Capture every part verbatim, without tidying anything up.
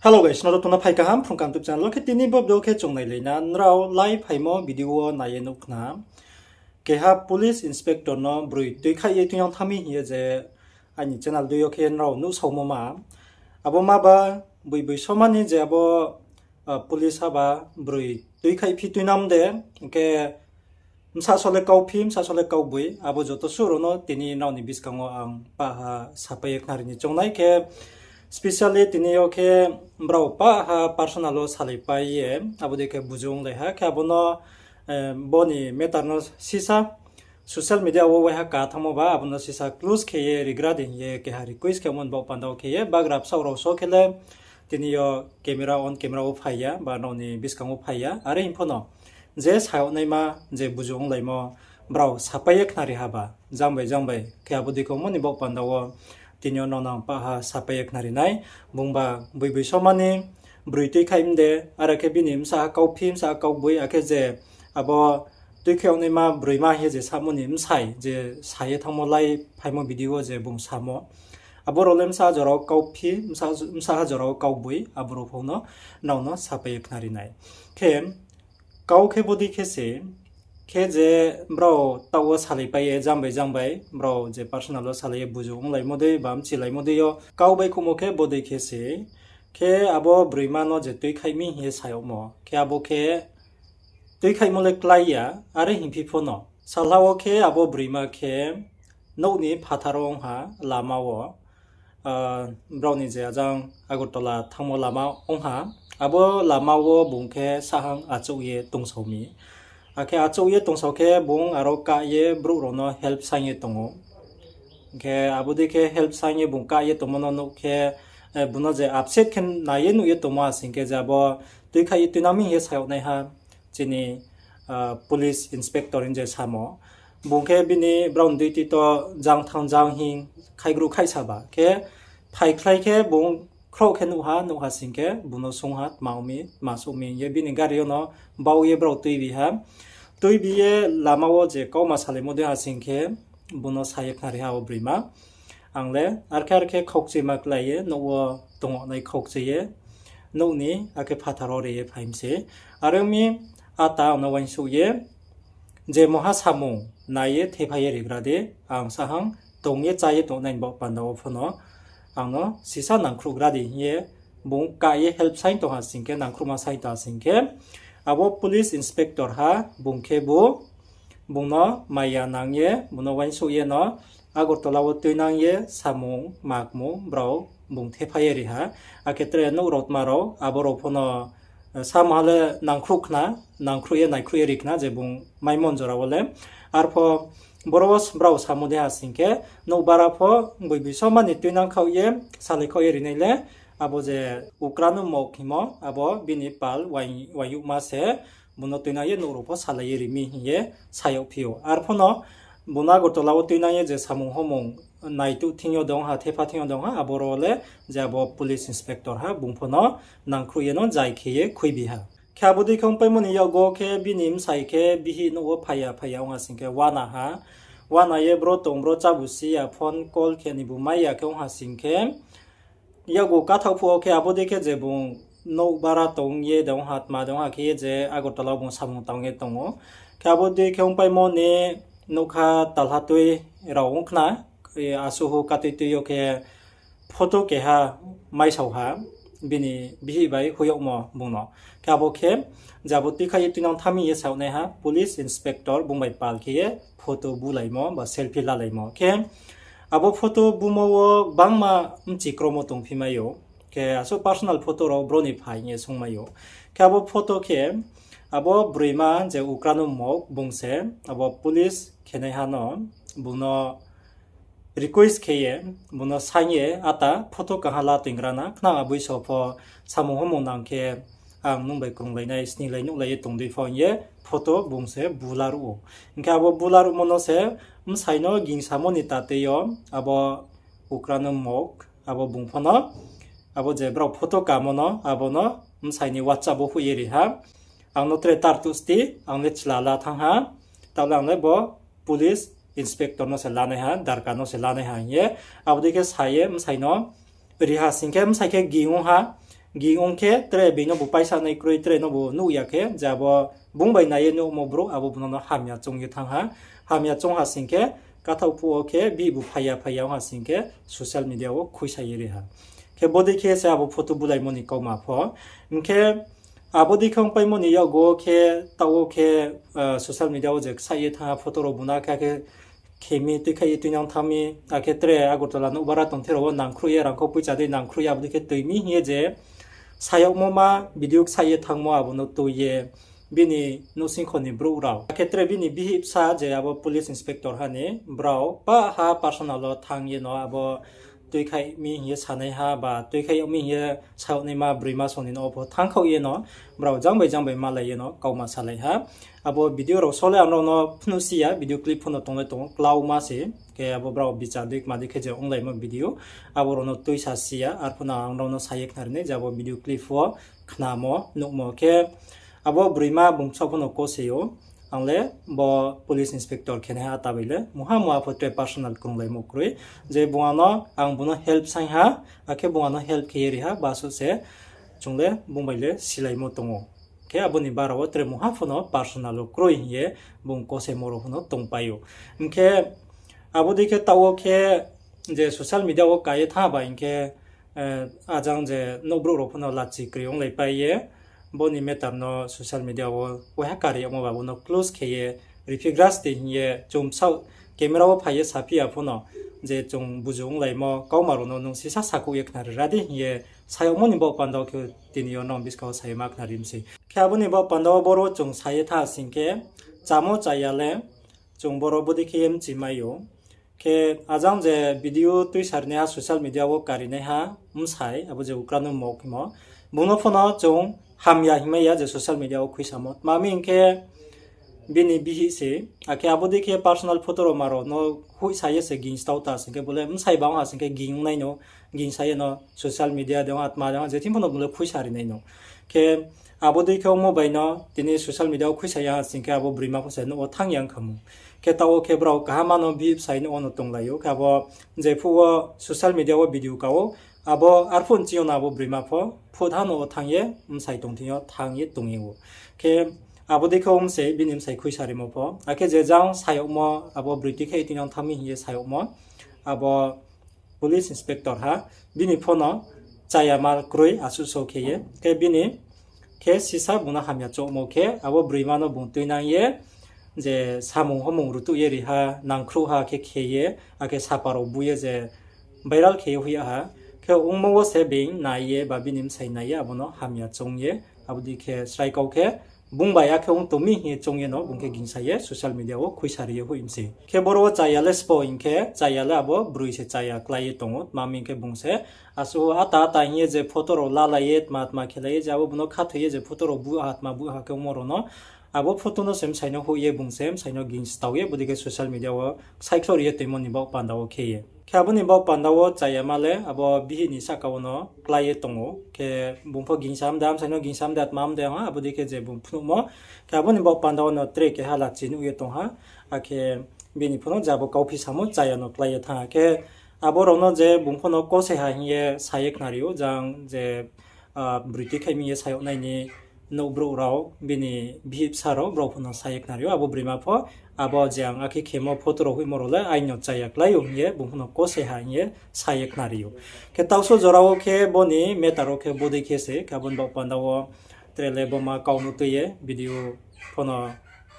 Hello guys, nrao joto no phai kaham Phrung Kaham YouTube channel wo. Khe tini bo video khe chung nailai na, nrao lai phaimo video wo nai ye nuh khna. Keha police inspector no broi tuikhaih ye tuinang thanng mi hing ye je aini channel dei yo khe nrao nuhsaomo ma. Abo ma ba boi boi somani je abo police haba broi tuikhaih phi tuinang de, hing khe bsa sole kau phi, bsa sole kau boi, abo joto suh rao no tini nrao ni buskang wo ang pah ha sapai ye khnari ni choung nai khe, specially tini yo khe brao pah ha personal wo salaipai ye, abo dei khe buju onglai ha khe abo no, bo ni matter no sisa social media wo waiha ka thanngmo ba, abo no sisa close khe ye rigra di hing ye keha request khe mo ni baoh panda wo khe ye, bagra bsaoh rao so khe le tini yo camera on camera wo phai ya, ba nrao ni buskang wo phai ya, are hing pho no je sa yag naima je buju onglaimo brao sapai ye khnari ha ba, jang bai jang bai khe abo dei khe mo ni baoh panda wo tini yo nrao no ang pah ha sapai ye khnari nai. Bung ba boi boi somani broi tuikhaih mde, are khe bini bsa ha kau phi, bsa ha kau boi, akhe je abo tuikhaih yag naima broima hing ye je samo ni bsai je sa ye thanngmo lai phaimo video wo je bung samo, abo rao le bsa ha jora wo kau phi, bsa ha jora wo kau boi, abo rao pho no nrao no sapai ye khnari nai. Khe kau khe bodei khe se, khe je brao taoh wo salaipai ye jang bai jang bai, brao je personal wo salai ye buju onglaimo dei ba mchilaimo dei yo kau baihkhouhmo khe bodei khe se, khe abo broima no je tuikhaih mi hing ye sa yagmo, khe abo khe tuikhaihmo le klái ya, are hingphi pho no salha wo khe abo broima khe nouh ni phathar wo ong ha, lama wo, brao ni je ajang Agartala thanngmo lama ong ha, abo lama wo bung khe sahang achouh ye tongsao mi. Akhe achouh ye tongsao khe bung aro kah ye brouh rao no help saing ye tong ou. Hing khe abo dei khe help saing ye bung kah ye tongmo no nuh khe, bung no je upset khe nai ye nuh ye tongmo asing khe je abo tuikhaih ye tuinang mi hing ye sa yag naiha chini police inspector hing je samo. Bung khe bini brao ni duty to jang thanng jang hing khaigruh khaihsa ba khe phaikhlai khe bung khrouh khe nuh ha, nuh ha sing khe bung no sung ha, tma ong mi, tma souh mi hing ye bini gari yo no bau ye brao tuibi ha. Tuibi ye lama wo je kauma salaimo dei ha sing khe bung no sa ye khnari ha o broima. Ang le arkhe arkhe khaukchuima klái ye nouh wo tong nai khaukchui ye nouh ni akhe phathar wo ri ye phai mi se. Are ong mi ata ang no uaingsouh ye je mungha samung nai ye thephai ye rigra di, ang sahang tong ye chá ye tongnai ni baoh panda wo pho no ang no sisa nangkhruhgra di hing ye bung kah ye help saing tong ha sing khe, nangkhruhma saing tong ha sing khe, abo police inspector ha bung khe bo bung no maya nang ye, bung no uaingsouh ye no Agartala wo tuinang ye samung makmung brao bung thephai ye ri ha. Akhe tre nouh rao tma rao, abo rao pho no, samha le nangkhruh khna, nangkhruh ye naikhruh ye ri khna je bung maimon jora wo le. Arpho boro wo brao samo dei ha sing khe, nouh bara pho boi boi somani tuinang khaoh ye, salai khaoh ye ri nai le, abo je Ukranu mok hingmo, abo bini pal wai-, waiyouhma se, bung no tuinang ye nouh rao pho salai ye ri mi hing ye sa yagphi ou. Arpho no bung no Agartala wo tuinang ye je samung homung naituh thing yo dong ha, thepha thing yo dong ha, abo rao le je abo police inspector ha, bung pho no nangkhruh ye no jai khe ye khuibi ha. Khe abo dei khe ongpaimo ni yakgo khe bini bsai khe bihih nouh wo phai ya, phai ya ong ha sing khe uana ha. Uana ye bro tong bro chábusi ya, phone call khe ni bu mai ya khe ong ha sing khe, yakgu kathaoh phuh wo khe abo dei khe je bung nouh bara tong ye de ong ha, tma de ong ha khe ye je Agartala wo bung samung tang ye tong ou. Khe abo dei khe ongpaimo ni nougkha talha tui rao ong khna, asuh hu katui tui yo khe photo keha maisao ha, bini bihih bai hoih yagmo bung no. Khe abo khe je abo tuikhaih ye tuinang thanng mi ye sa yag naiha police inspector bung bai pal khe ye photo bulaimo ba selfie lalaimo. Khe abo photo bumo wo gbangma bchi kromo tongphi mai ou. Khe asuh personal photo rao bro ni phai hing ye sungmai ou. Khe abo photo khe abo broima je Ukranu mok bung se abo police khenaiha no bung no request khe ye, bung no saing ye, ata photo kaha la toingra na, khnang aboi so pho samung homung nang khe ang nung bai krunglai nai, sninglai nuhlai ye tong dei pho hing ye photo bung se bula ruh ou. Hing khe abo bula ruhmo no se bsai no gingsamo ni tatei yo abo Ukranu mok, abo bung pho no, abo je brao photo kamo no, abo no bsai ni WhatsApp wo hoih ye ri ha. Ang no tre tartuh sti, ang le chla la thanng ha, taoh le ang le bo police inspector no se lanai ha, darka no se lanai ha hing ye, abo dei khe sa ye bsai no ri ha sing khe, bsai khe ging ong ha, Ging ong khe tre being no bu paisa nai kroi, tre no bu nuh ya khe, je abo bung bai nai ye nuhmo brouh abo bung no hamya choung ye thanng ha. Hamya choung ha sing khe, kathaoh phuh wo khe bihih bu phai ya phai ya ong ha sing khe social media wo khuisa ye ri ha. Khe bodei khe se abo photo bulaimo ni kauma pho. Hing khe abo dei khe ongpaimo ni yakgu wo khe, taoh wo khe, social media wo je ksaih ye thanng ha photo rao bung no khe, khe khe mi tuikhaih ye tuinang thanng mi, akhe tre Agartala nouhbar a tongthe rao wo nangkhruh ye, rangkhau poicha dei nangkhruh ye, abo dei khe tui mi hing ye je sa yagmo ma video ksaih ye thanngmo abo no tui ye bini nouhsingkho ni brouh rao. Akhe tre bini bihih bsa je abo police inspector ha ni brao pah ha personal wo thanng ye no abo tuikhaih mi hing ye sanaiha ba tuikhaih yag mi hing ye sa yag naima broima song ni no pho thanngkhaoh ye no brao jang bai jang bai malai ye no kauma salai ha. Abo video rao so le ang rao no phnuh si ya, video clip pho no tong le tong ou, klauma se. Khe abo brao bichar dei kma dei khe je onglaimo video, abo rao no tuisa si ya, arphuh no ang rao no sa ye khnari nai je abo video clip wo khnamo, nuhmo khe abo broima bung bsaoh pho no kose ou. Ang le bo police inspector khenaiha ata bai le mungha mungha pho tre personal krunglaimo kroi. Je bung ano, ang bung no help saing ha, akhe bung ano help khe ye ri ha, basuh se chung le bung bai le silaimo tong ou. Khe abo ni bara wo tre mungha pho no personal wo kroi hing ye bung kosemo rao pho no tongpai ou. Hing khe abo dei khe taoh wo khe je social media wo ka ye thanng ba hing khe, ajang je nouhbrouh rao pho no lachi kri onglaipai ye, bo ni matter no social media wo waiha kari yagmo ba bo no close khe ye, riphi gra sti hing ye chung bsaoh camera wo phai ye saphi ya pho no, je chung buzu onglaimo kauma rao no nung sisa sakhouh ye khnari ra di hing ye sa yagmo ni baoh panda wo khe tini yo nrao buskang wo sa ye ma khnari mi sei. Khe abo ni baoh panda wo boro chung sa ye thanng sing khe, chámo chaya le chung boro bodei khe ye mchi mai ou. Khe ajang je video tuisa rinaiha social media wo karinaiha bsai, abo je ukra no mok himo, bung no pho no chung hamya hingmai ya je social media wo khuisamo. Tma mi hing khe bini bihih se, akhe abo dei khe personal photo rao ma rao no hoihsa ye se gingstao ta sing khe bo le bsai ba ong ha sing khe ging nai no, gingsa ye no social media de ong ha, tma de ong ha, je thing pho no bung le khuisa ri nai no. Khe abo dei khe ongmo bai no tini social media wo khuisa ya ha sing khe abo broima pho se nouh wo thanng ya ong kha mo. Khe taoh wo khe brao kaham ma no bihih bsai nouh wo no tonglai ou. Khe abo jephuh wo social media wo video ka ou, abo arphuh nching yo no abo broima pho phut ha nouh wo thanng ye bsai tong thing yo thanng ye tong ye ou. Khe abo dei khe ong se bini bsai khuisa rimo pho. Akhe je jang sa yagmo, abo broi tuikhaih ye tuinang thanng mi hing ye sa yagmo, abo police inspector ha, bini pho no chaya ma kroi asuh so khe ye. Khe bini khe sisa bung no hamya choungmo khe, abo broima no bung tuinang ye, je samung homung rutuh ye ri ha, nangkhruh ha khe khe ye, akhe sapa rao bu ye je viral khe ye hoih ya ha. Khe ongmo wo se being nai ye ba bini bsai nai ye abo no hamya choung ye, abo dei khe srai kau khe, bung bai akhe ong tong mi hing ye choung ye no bung khe gingsa ye social media wo khuisa ri ye hoih mi sei. Khe boro wo chaya le sbo hing khe, chaya le abo broi se chaya klái ye tong ou, tma mi hing khe bung se asuh ata ata hing ye je photo rao lalai ye, tma tma khelai ye, je abo bung no khathoi ye je photo rao bu ha, tma bu ha khe ongmo rao no, abo photo no se bsai no hoih ye bung se bsai no gingstao ye, bodei khe social media wo ksaihkhloh ri ye toimo ni baoh panda wo khe ye. Khe abo ni baoh panda wo chaya ma le abo bihih ni sahka wo no klái ye tong ou. Khe bung pho gingsa mda, bsai no gingsa mda, tma mda ha, abo dei khe je bung phnuhmo. Khe abo ni baoh panda wo no tre keha lachi nuh ye tong ha. Akhe bini pho no je abo kauphi samo chaya no klái ye thanng ha. Khe abo rao no je bung pho no kose ha hing ye sa ye khnari ou, jang je broi tuikhaih mi ye sa yag nai ni nouhbrouh rao, bini bihih bsa rao, brao pho no sa ye khnari ou, abo broima pho, abo je ang akhe khemo photo rao hoihmo rao le aino chaya klái ou hing ye, bung pho no kose ha hing ye sa ye khnari ou. Khe taohso jora wo khe bo ni matter wo khe bodei khe se, khe abo ni baoh panda wo tre le boma kau no tui ye video pho no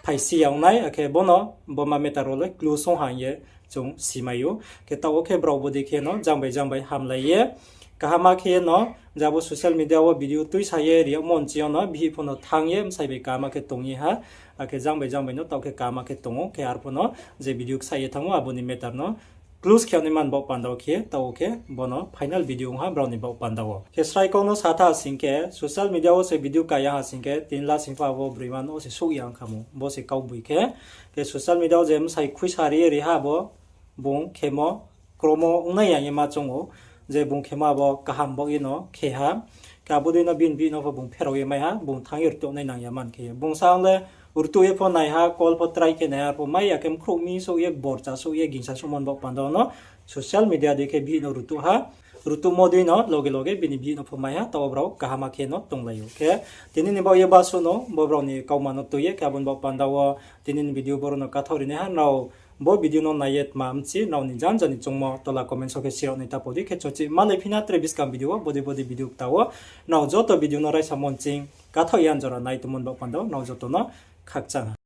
phaisi ya ong nai, akhe bo no boma matter wo le clue song ha hing ye chung si mai ou. Khe taoh wo khe brao bodei khe no jang bai jang bai hamlai ye, kaham ma khe ye no, je abo social media wo video tuisa ye ri yagmo nching yo no bihih pho no thanng ye bsai bai kaham ma khe tong ye ha, akhe jang bai jang bai no taoh khe kaham ma khe tong ou. Khe arphuh no je video ksaih ye thanng ou abo ni matter no close khe yag naima ni baoh panda wo khe, taoh wo khe bo no final video ong ha brao ni baoh panda wo. Khe srai kau no sa tha sing khe, social media wo se video ka ya ha sing khe, tini la sing pho abo broima no se souh ya ong kha mo, bo se kaugboing khe. Khe social media wo je bsai khuisa ri ye ri ha abo, bung khemo kromo ongnai ya hing ye ma choung ou, je bung khemo abo kaham baoh ye no khe ha. Khe abo dei no bini bihih no pho bung pherao ye mai ha, bung thanng ye rtuh nai nang ya man khe ye. Bung sa ang le rtuh ye pho nai ha, call pho try khe nai ha, arphuh mai ya khe mkhrouh mi souh ye, borcha souh ye, gingsa souhmo ni baoh panda wo no social media dei khe bihih no rtuh ha. rutuhmo dei no loge loge bini bihih no pho mai ha, taoh wo brao kaham khe no tonglai ou. Khe tini ni baoh ye basuh no bo brao ni kauma no tui ye, khe abo ni baoh panda wo tini ni video boro no kathaoh rinaiha. Nrao bo video no nai ye tma mchi, nrao ni janja ni choungmo tola comment so khe sirao nai ta pho di. Khe chung chih malai phi na tre buskang video wo, bodei bodei video kta wo. Nrao joto video no raisamo nching kathaoh ye anjora nai tongmo ni baoh panda wo nrao joto no khakchang ha.